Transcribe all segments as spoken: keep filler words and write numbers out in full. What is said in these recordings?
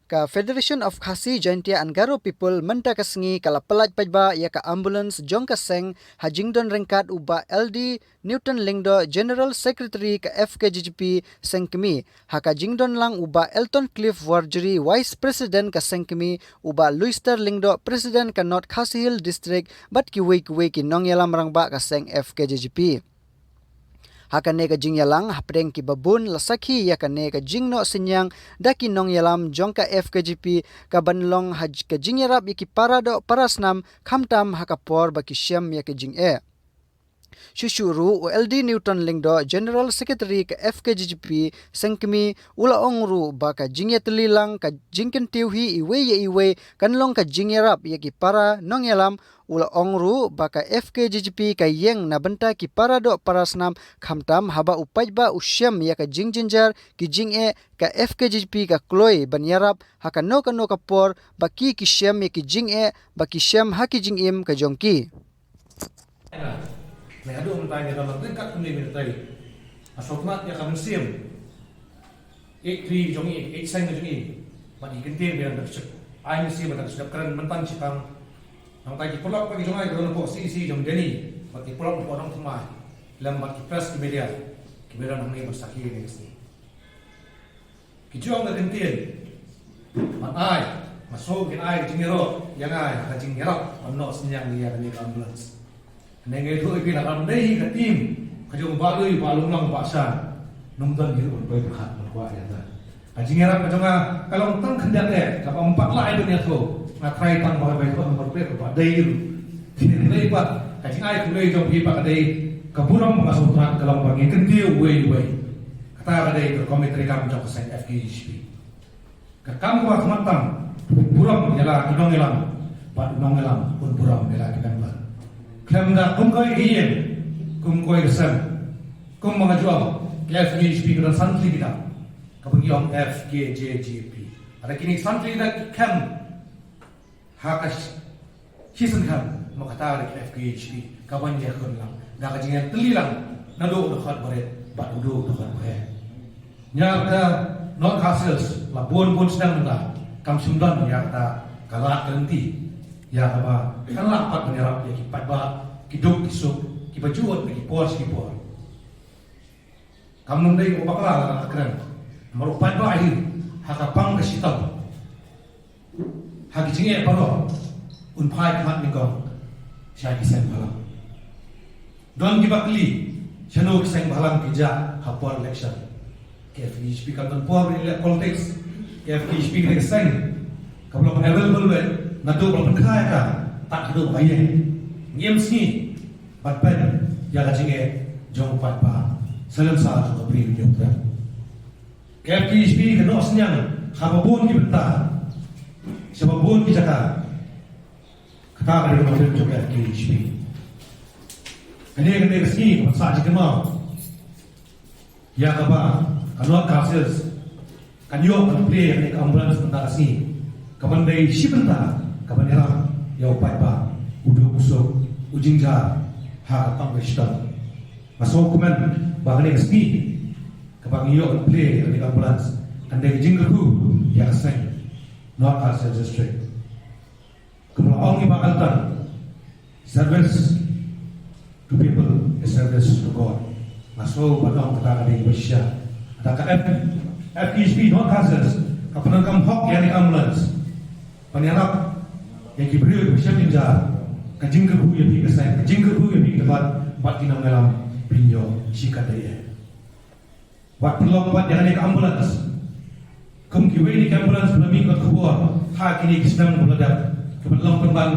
Ka Federation of Khasi Jaintia and Garo People mynta ka sngi ka la pyllait paidbah ïa ka ambulance jong ka seng ha jingdon ryngkat u Bah L D Newton Lyngdoh, General Secretary ka F K J G P Sengkmie, ha ka jingdon lang u Bah Elton Cliff Warjri, Vice President ka Sengkmie, u Bah Luister Lyngdoh, President ka North Khasi Hills District, bad kiwei kiwei ki nongïalam rangbah ka seng F K J G P. Ha kane ka jingïalang hapdeng kiba bun la sakhi ïa kane ka jingnoh synñiang da ki nongïalam jong ka F K J P, kaban long ha j-, ka jingïarap ïa ki para doh para snam, khamtam ha ka por ba ki shem ïa ka jingeh. Shuh shuh ruh u L D Newton Lyngdoh, General Secretary ka F K J G P Sengkmie, u la ong ruh ba ka jingïatylli lang, ka jingkyntiew hi iwei ïa iwei, kan long ka jingïarap ïa ki para nongïalam. U la ong ruh ba ka F K J G P ka ïeng na bynta ki para doh para snam, khamtam haba u paidbah u shem ïa ka jingjynjar ki jingeh, ka F K J G P ka kloi ban ïarap ha kano kano ka por ba ki ki shem ïa ki jingeh, ba ki shem ha ki jingim ka jong ki. Nga, nga haduh mynta nga don ryngkat kumne mynta. Nga sngewtynnat ïa ka mynsiem. Ïeit ri jong ngi, ïeit seng jong ngi. Bad ngi kyntien biang da ka shu ai mynsiem bad da ka shu dap kren mynta shitang. Nangta ki paralok bad ki jong ngi ki don hapoh C E C jong Delhi. Bad ki paralok hapoh Nongthymmai. Lem bad ki press, ki media. Ki media nang ngi ban sakhi ïa kane ka sngi. Ki jong ka kyntien. Ban ai, nga sngew kin ai ka jingïaroh ïa nga ïa ka jingïarap ban noh synñiang ïa kane ka ambulance. Kane nga ïathuh ïa phi, lada ym dei hi ka team ka jong u Bah Lui, Bah Lunglang, Bah Shan, ym don hi ruh ban poi pyrkhat ban kwah ïa kata. Ka jingïarap ka jong nga ka long tang khyndiat eh, kaba ym pat lah ban ïathuh. Nga try tang ba ka bai thoh namar peit ba dei ruh. Phi dei pat ka jingai khublei jong phi ba ka dei ka burom ba nga sngewtynnat ka long ba ngin kyntiew uwei uwei. Kata ka dei ka committee kam jong ka seng F K J G P. Ka kam kaba khmat tam, burom ïa la ki nongïalam, bad nongïalam un burom ïa la ki member. Khlem da kum kawei ka ïing, kum kawei ka sem, kum ba nga ju ong, ka F K J G P ka don san tylli ki dap, kaba ngi ong F K J G P. Lada kine san tylli ki dap ki khlem ha ka shi-, shisien khan, mo kata ka dei ka F K J G P kaban ïakhun lang da ka jingïatylli lang naduh u dkhot barit bad u dkhot baheh. Ïa ka North Khasi Hills la bun bun sdang mynta kam shym don ïa kata ka lad ka lynti ïa kaba kan lah pat ban ïarap ïa ki paidbah, ki duk ki suk, kiba ju ot na ki por sha ki por. Kam nym dei u bakla la ka kren. Namar u paidbah hi ha ka pang ka shitom, ha ki jingeh baroh, un phai khmat nyngkong sha ki seng bhalang. Don kiba kylli shano ki seng bhalang ki jah ha por election. Ka F K J G P kam don por ban leh politics. Ka F K J G P ka dei ka seng kaba long available beit naduh ba la pynkha ïa ka tad haduh ba ïeng. Ngim sngi ban peit ïa ka jingeh jong u paidbah salem sal jong ka Bri Hynñiewtrep. Ka F K J G P ka noh synñiang ha ba bun ki bynta, sha ba bun ki jaka. Kata ka dei ka mynsiem jong ka F K J G P. Kane ka dei ka sngi kaba sah jingkynmaw ïa kaba ka North Khasi Hills kan ïoh ban plie ïa kane ka ambulance mynta ka sngi, kaban dei shi bynta kaban ïarap ïa u paidbah, u duk u suk, u jingjia ha ka pang ka shitom. Nga sngewkmen ba kane ka sngi kaba ngi ïoh ban plie ïa kane ka ambulance kan dei ka jingkyrkhu ïa ka seng North Khasi Hills District. Kumba la ong i Bah Elton, service to people is service to God. Nga sngew ba ong kata ka dei ba shisha. Kata ka F-, F K J G P North Khasi Hills ka pyndonkam hok ïa kane ka ambulance ban ïarap ïa ki briew kiba shem jingjia. Ka jingkyrkhu ïa phi ka seng, ka jingkyrkhu ïa phi ka dkhot bad ki nongïalam, phin ïoh shi katdei eh. Wat pynlong pat ïa kane ka ambulance kum kiwei de ki ambulance ba la mih kot khubor ha kine ki snem ba la dep, kiba la long pynban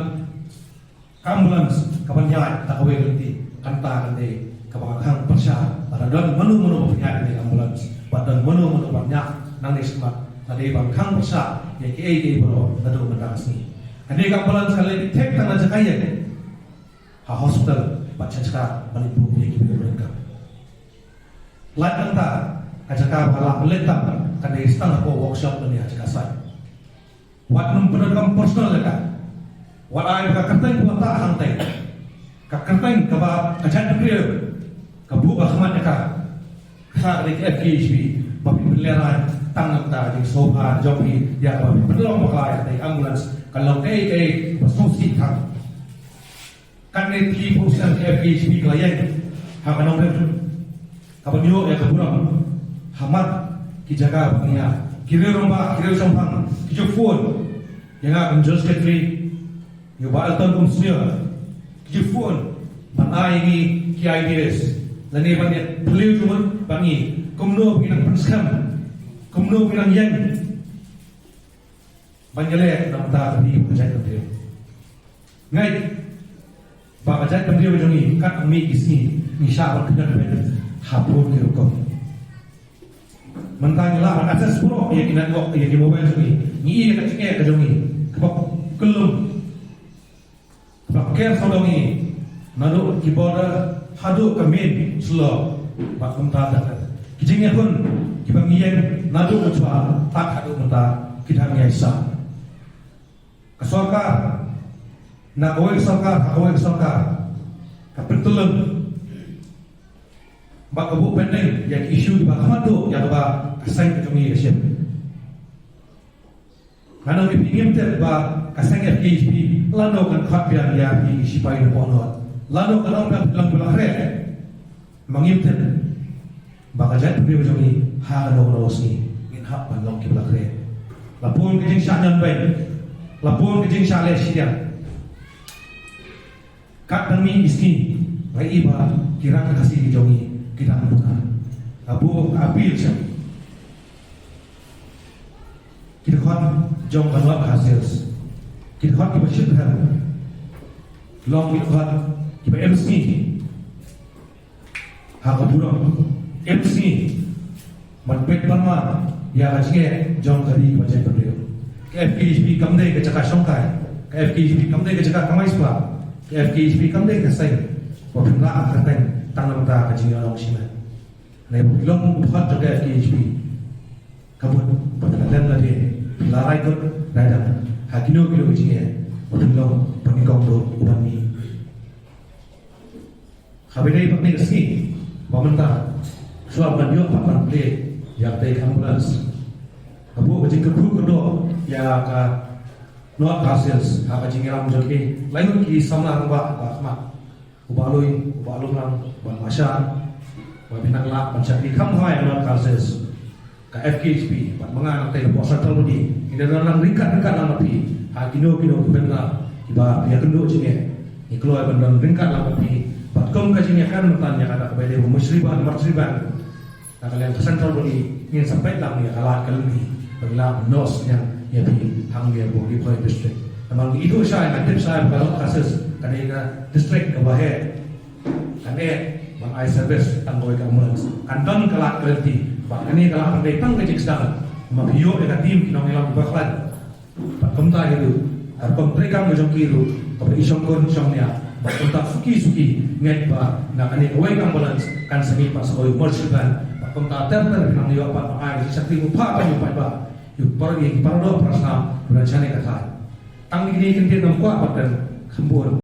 ka ambulance kaban ïaid da kawei ka lynti. Kata kan dei kaba nga khang pyrshah, lada don mano mano ba pynïaid kane ka ambulance, bad don mano mano ban ïaid nangne shakhmat, ka dei ban khang pyrshah ïa kiei kiei baroh naduh mynta ka sngi. Kane ka ambulance ka leit thik tang na jaka ïeng ha hospital bad sha jaka ban improve ïa ki briew. Lait nangta, ka jaka ba ka lah ban leit tam ka dei tang hapoh workshop lane ha jaka site. Wat nym pyndonkam personal ïa ka. Wat ai ba ka kyrteng kaba tah hangtei, ka kyrteng kaba ka jaitbynriew ka buh ha khmat ïa ka. Kata ka dei ka F K J G P ba phin pynlehraiñ Tang na ka bynta ka jingsngewbha jong phi ïa kaba phi pynlong bakla ïa ka ambulance, kan long kaei kaei ba sngewsih tang. Katne three percent ka F K H P ka la ïeng ha ka nongrep, kaban ïoh ïa ka burom ha mat ki jaka ba ngi ïa, ki riew rangbah, ki riew shongphang ki ju phone ïa nga kum General Secretary, ïa u Bah Elton kum Senior, ki ju phone ban ai ngi ki ideas lane ban ïa phylliew jingmut bad ngi kumno ba ngi nang pynskhem, kumno ba ngi nang ïeng ban ïaleh na ka bynta ka ri bad ka jaitbynriew. Ngeit ba ka jaitbynriew jong ngi kat nang mih ki sngi ngi shah ban pynïaid ha bun ki rukom. Mynta ngi lah ban access baroh ïa ki network, ïa ki mobile jong ngi. Ngi ïohi ïa ka jingeh ka jong ngi kaba kyllum, kaba ker sawdong ngi, naduh ki border haduh ka main Shillong bad kumta ter ter. Ki jingïakhun kiba ngi ïeng naduh mynshwa tad haduh mynta ki dang ïai sah. Ka sorkar, na kawei ka sorkar ha kawei ka sorkar, ka pyntyllun bad ka buh pending ïa ki issue kiba kham haduh ïa kaba ka seng ka jong ngi ka shim. Nga ong ïa phi, ngim tip ba ka seng F K H P lano kan khot biang ïa phi ki shipai na Pohnod, lano kan ong biang phi long kiba la khreh. Ma ngim tip ba ka jaitbynriew jong ngi ha kano kano ka sngi ngin hap ban long kiba la khreh. La bun ka jingshah ñion beiñ, la bun ka jingshah leh shiliang. Kat nang mih ki sngi nga ïohi ba ki rang Khasi ki jong ngi ki dang bun. Nga buh ka appeal sha ki dkhot jong ka North Khasi Hills, ki dkhot kiba shit pher, long ki dkhot kiba em sngi ha ka burom, em sngi ban peit ban wad ïa ka jingeh jong ka ri bad ka jaitbynriew. Ka F K H P kam dei ka jaka shongkai, ka F K H P kam dei ka jaka kamai spah, ka F K H P kam dei ka seng ba phin lah kyrteng tang na bynta ka jingïalong shimet. Hynrei ba phi long u dkhot jong ka F K H P, ka mut ba phi la lem lade, phi la rai kut rai dang ha kino kino ki jingeh, ba phi long ba nyngkong ruh u ban mih. Haba ïadei bad kane ka sngi ba mynta, shuwa ban ïoh pat ban plie ïa katei ka ambulance, ka buh ka jingkyrkhu kyrdoh ïa ka North Khasi Hills ha ka jingïalam jong ki laingut ki samla rangbah ba khmat, u Bah Lui, u Bah Lumlang, u Bah Mashar, ba phin nang lah ban shakri kham bha ïa North Khasi Hills. Ka F K H P bad ma nga nangtei hapoh Central Body, ngi dang don lang ryngkat ryngkat lang bad phi ha kino kino ki bynta kiba phi ïakynduh jingeh. Ngi kloi ban don ryngkat lang bad phi bad kum ka jingïakren mynta ïa kata kaba ïadei bad Mushriban, Marshriban, na ka liang ka Central Body ngin sa peit lang ïa ka lad ka lynti ba ngin lah ban noh synñiang ïa phi hangne hapoh Ri Bhoi District. Namar ngi ithuh shai, nga tip shai ba ka North Khasi Hills ka dei ka district kaba heh. Kan eh ban ai service tang kawei ka ambulance, kan don ka lad ka lynti. Bad kane ka lah ban dei tang ka jingsdang ma phi ïoh ïa ka team ki nongïalam kiba khlaiñ. Bad kumta hi ruh, ka rukom treikam ka jong ki ruh kaba i shongkun shongnia. Bad kumta suki suki ngeit ba na kane kawei ka ambulance kan sa mih pat sa kawei u Marshriban. Bad kumta ter ter phi nang ïoh pat ban ai ka jingshakri ba phah pat ïa u paidbah, ïa u para, ïa ki paradoh parasnam ba don shane ka thaiñ. Tang kine ki ktien ngam kwah ban kren kham bun,